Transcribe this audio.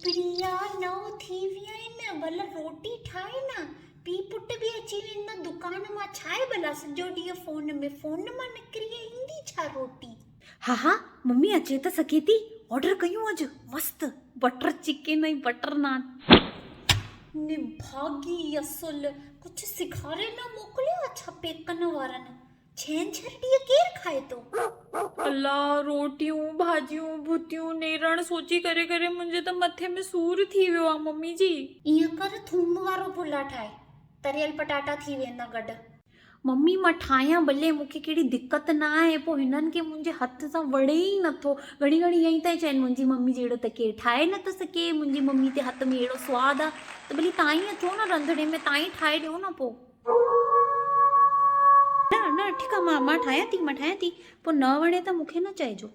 پريا نو ٿي ويا آهن ڀلا روٽي ٺاهي نه پي پٽ به اچي ويندا دڪان مان ڇا آهي ڀلا سڄو ڏينهن فون ۾ فون مان نڪري ايندي ڇا روٽي. ها ها ممي اچي ته سگهي ٿي آرڊر ڪيون اڄ مست بٽر چڪن ۽ بٽر نان. نڀاڳي اصل ڪجهه سيکاري نه موڪليو آ ڇا پيڪن وارن. ڇنڇر ڏينهن ڪير کائي ٿو؟ الله روٽيون ڀاڄيون ڀتيون نيرڻ سوچي ڪري ڪري منهنجي ته مٿي ۾ سور ٿي ويو آ ممي جي. ايئن ڪر ٿوم وارو پلاء ٺاهي تريل پٽاٽا ٿي ويندا گڏ. ممي مان ٺاهيان ڀلي مون کي ڪهڙي دقت نه آهي پوء هنن کي منهنجي هٿ سان وڻي ئي نٿو گهڙي گهڙي ائين ئي ٿا چون منهنجي ممي جهڙو ته ڪير ٺاهي نٿو سگهي منهنجي ممي تي هٿ ۾ اهڙو سواد آ ته ڀلي تان ئي اچو نه رنڌڻي ۾ تان ئي ٺاهي ڏيو نه پوء. نه نه ٺيڪ آ مان مان ٺاهيان ٿي مان ٺاهيان ٿي پوء نه وڻي ته مون کي نه چئجو.